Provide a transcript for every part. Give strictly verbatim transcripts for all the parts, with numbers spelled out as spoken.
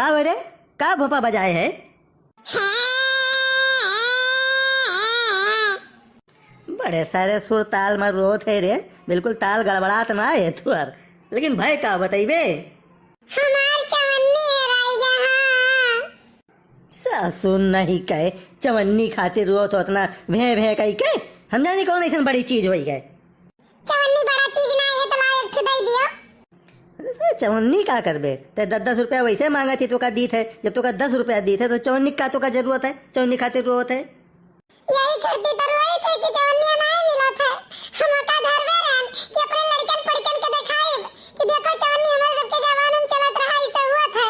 का बरे? का भोपा बजाए है? बड़े सारे सुर ताल में रोत है रे, बिल्कुल ताल गड़बड़ात ना है तुअर। लेकिन भय का बतइबे? हमार चवन्नी हेराई गा, हाँ। सासु नहीं कहे, चवन्नी खातिर रोत होत ना, भें भें कही के। हम जानी कौन ऐसन बड़ी चीज होई गए। चवन्नी बड़ा चीज ना है, तो लाओ एक ठे दे दियो। अरे, चवन्नी का करबे? ते दस दस रुपया वैसे मांगत ही, तोका दीत है। जब तोका दस रुपया दीत है, तो चवन्नी का तोका जरूरत है? चवन्नी खातिर रोत है। यही खातिर तो रोई थे कि चवन्निया नाहीं मिलत है। हम का धरवे रहन कि अपने लड़कन पड़कन के देखाइब कि देखो चवन्नी हमारे सबके जमाने में चलत रहा, ऐसे हुआ था।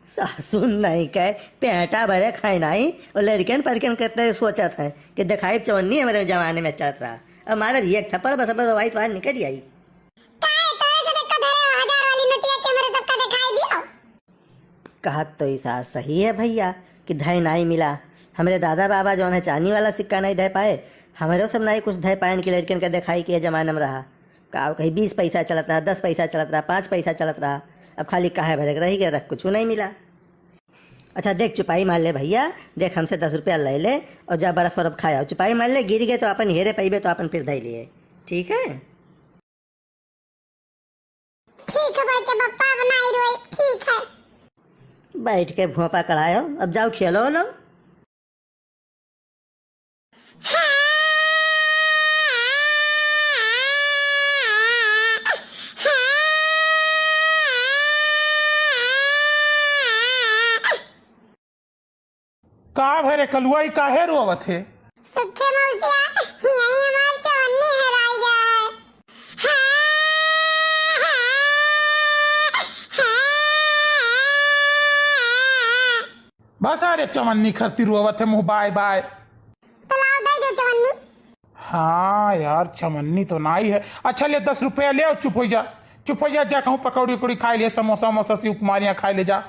सासु नहीं कहे, पेटा भरे खाए नाहीं, और लड़कन पड़कन करते सोचत है कि देखाइब चवन्नी हमारे जमाने में चलत रहा। अब मारे एक थप्पड़ बस, अब भाई तुम्हारे निकल आई। काहे तोरे से धक्का धरे हो, हजार वाली नोटिया के हमरे सबका दिखाई दियो। कहत तो ई सार सही है भइया कि धय नाई मिला। हमरे दादा बाबा जौन है चानी वाला सिक्का नाई धय पाए, हमरो सब नाई कुछ धय पाएन कि लड़कन का देखाई के जमाना में रहा। का कही बीस पैसा चलत रहा, दस पैसा चलत रहा, पाँच पैसा चलत रहा। अब खाली काहे भरे के रही गए, रख कुछ नहीं मिला। अच्छा देख चुपाई मार ले भइया, देख हमसे दस रुपया ले ले और जा बर्फ वर्फ खाया। चुपाई मार ले, गिर गए तो अपन हेरे पइबे तो अपन फिर धई लिए, ठीक है? ठीक है बड़के पप्पा, अब नाई रोई, ठीक है। बैठ के भोंपा कढ़ायो, अब जाओ खेलो लो। का भरे कलुआ, ई काहे रोवत हे? सुखे मौसिया, यही हमार चवन्नी हेराई गए। बस अरे चवन्नी खरती रोवत है, मुँह बाय बाय। तो लाओ दे दो चवन्नी। हाँ यार, चवन्नी तो नाई है। अच्छा ले दस रुपया ले और चुप हो जा, चुप हो जा, जा कहूँ पकौड़ी उकौड़ी खाई ले, समोसा वमोसा, सेव कुमारियाँ खाई ले जा।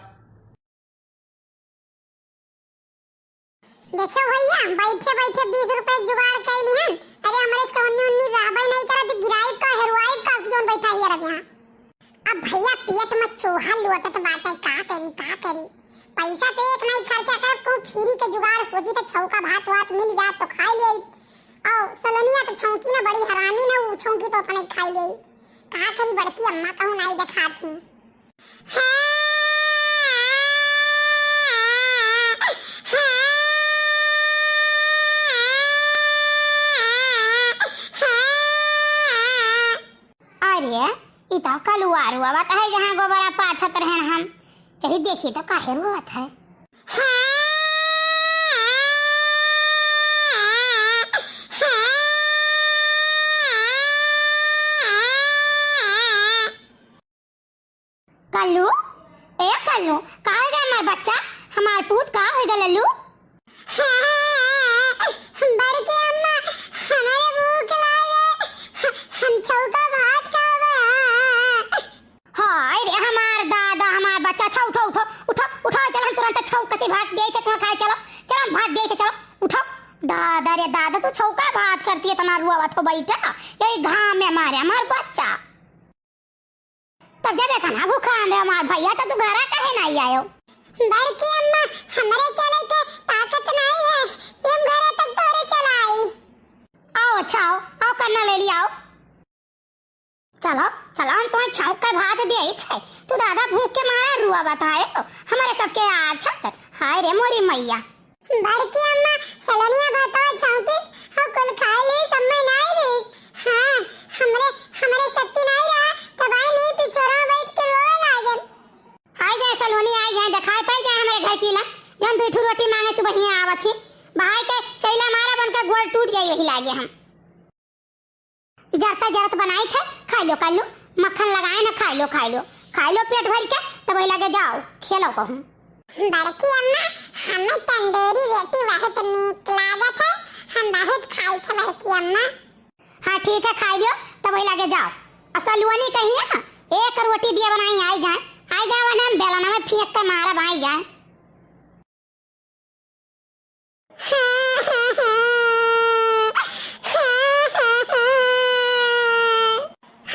देखो भइया, बैठे बैठे बीस रुपए के जुगाड़ कइली हन। अरे हमरे चवन्नी उन्नी रहबे नहीं करत, गिराइब का, हेरुआइब का, क्यों बैठा हिया रह यहाँ। अब भइया पेट में चूहा लोटत बाटे, का करी, का करी। पैसा तो एक नहीं खर्चा करब, कहूँ फ्री के जुगाड़ सोची तो छौका भात वात मिल जात तो खाई लेई। और सलोनिया तो छौकी ना बड़ी हरामी ना, उ छौकी तो अपने खाई लेई। का करी बड़की अम्मा कहूँ नहीं देखात ही। अरे, ई तो कलुआ रोवत है, जहाँ गोबरा पाथत रहन हम। चली देखी तो काहे रोवत है। कल्लू, ए कल्लू, का हो गया हमार बच्चा, हमार पूत, का हो गया लल्लू? बड़की अम्मा, हमरे भूख लागे, हम चौका भात खाबे। हाय रे हमार दादा, हमार बच्चा, अच्छा उठो, उठो, उठो, उठो, चलो हम तुरंत छौक कती भात देई थे तुम्हें खाए, चलो, चलो हम भात देई थे, चलो, उठो। दादा रे दादा, तू छौका भात करती है, तुम्हार रुआ हो बैठा, यही घाम में मारे हमार बच्चा। तब जब इतना भूखा आंदे हमार भइया, तो तू घरा काहे नाई आयो? बड़की अम्मा, हमरे चले के ताकत नाई है कि हम घरे तक तोरे चला आई। आओ, अच्छा आओ, आओ कन्ना ले ली, आओ। चलो, चलो, हम तुम्हें छौंक के भात देई थे। तू दादा भूख के मारा रुआ बताए हो, हमारे सबके आछत। हाय रे मोरी मैया। बड़की अम्मा, सलोनिया भातवा छौंकिस, हो कुल खाए ली, सब में नाई रहीस। हाँ, हमरे, हमरे शक्ति नाई रहा, तब आई नहीं पिछोरा बैठ के रोए लागन। आई जाए सलोनी, आई जाए, देखाई पाई जाए हमरे घर की ला, जौन दुई ठो रोटी मांगे सुबहिया आवत ही, बहाई के चैला मारब, उनका गोड़ टूट जाई, वही लागे हम। जरता जरत बनाई थे, खाई लो, खाई लो, मक्खन लगाए ना, खाई लो, खाई लो, खाई लो पेट भर के, तब वही लगे जाओ, खेलो कहूँ। बड़की अम्मा, हमें तंदूरी रोटी बहुत नीक लागत है, हम बहुत खाई थे बड़की अम्मा। हाँ ठीक है, खाई लो, तब वही लगे जाओ। और सलुअनी कहिए ना, एक रोटी दिया बनाई, आई जाए, आई जाए, वरना हम बेलना में फेंक के मारब, आई जाए।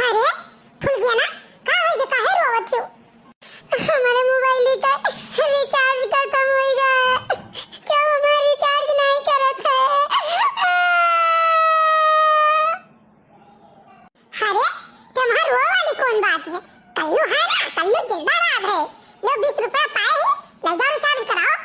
अरे, फुलगिया ना, का होई गे, काहे रोवत हो? हमारे मोबाइल कल्लू है ना, कल्लू जिंदाबाद है। लो, बीस रुपया पाए ही, ले जाओ, रिचार्ज कराओ।